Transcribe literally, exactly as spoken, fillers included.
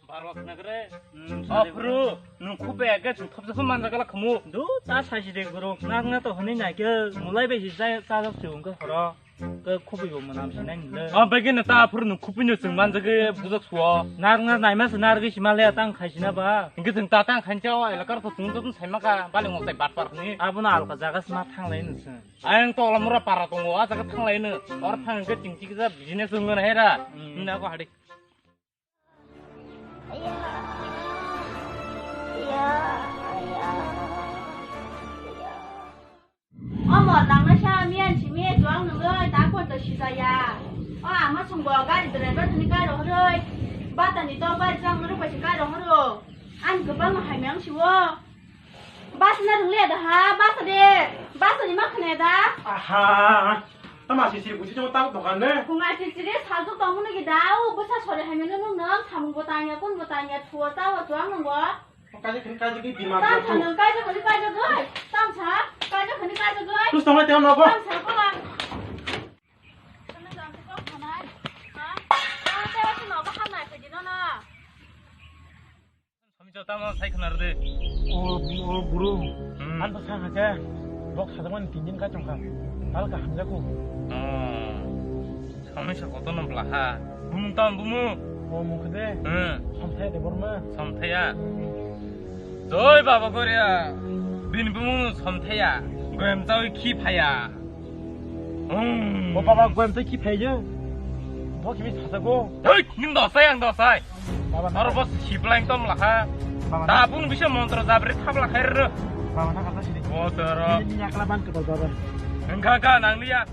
Parwa khna kre. Hmm, Aphuru, nung khubui age chwng thopsa phano manjak gala khamu. Do, ta saisi de guru. Nang na to hwnwi nai khe, mulai bai si jai ta jok se wngkha horo. Ke khubui bo mwnam sinai nile. Ah, bai khe na ta aphuru nung khubui no chwng manjak khe bujak suo. Nang na naima se nar gwi sima le tang khai sina ba. Hingke chwng ta tang khan chao, elakar to chwng to sai maka, bali ngok tai bat par ni. Abo na alka jaga sima thang lai nung se. Ayang to lamura para tongo, a jaga thang lai no. Or thang hingke chwng chikisa business wngna hera. Hmm. Himna ko hadi. Omo, nangna sa miyan simi, tuang nungoi, takon to sijaya. O, ama sungbo, gari driver tuni gari horoi. Bata ni to gari jang nuru pasi gari horo. An gubang hai miyang siwo. Bus na rung le da ha, bus de, bus ni ma khne da. Aha, tama sisiri busi jong tang dokan ne. Kunga sisiri saljuk tong munu ki da, u busa sore hai menu nung nang, samung bo tanya, kun bo tanya, thuo ta wa tuang nung bo. Kaji khani kaji ki dima. Tam sa nung kaji khani kaji goi, tam sa, kaji khani kaji goi. Terus tong lai tengam nogo. Tam sa ko ba. Sana jam ko khanai. Ha? Ko te wa nogo khanai khaji no na. Sami jota ma sai khna rde. O, o, buru. Hmm. Ang to sang haja. Bok sajakmani tin din ka chongkha. Tal ka hamjaku. Oh. Sami sa koto no bla ha. Bumung tam bumung. O, mung khade. Hmm. Somthaya de borma. Somthaya. Hmm. Joi baba goria. Bin bumung somthaya. Goyam chawi khi phaya. Hmm. O baba, goyam tei ki phaiyo? Bo kimi sasago. Hei, ning dosai ang dosai. Baba, aro bos siplai tom lakha. Baba, tabung bisa montra jabri thap lakhai re. Baba, na kata sini. Bos aro. Ini, ini akla ban kebal baba. Engka ka nang liya.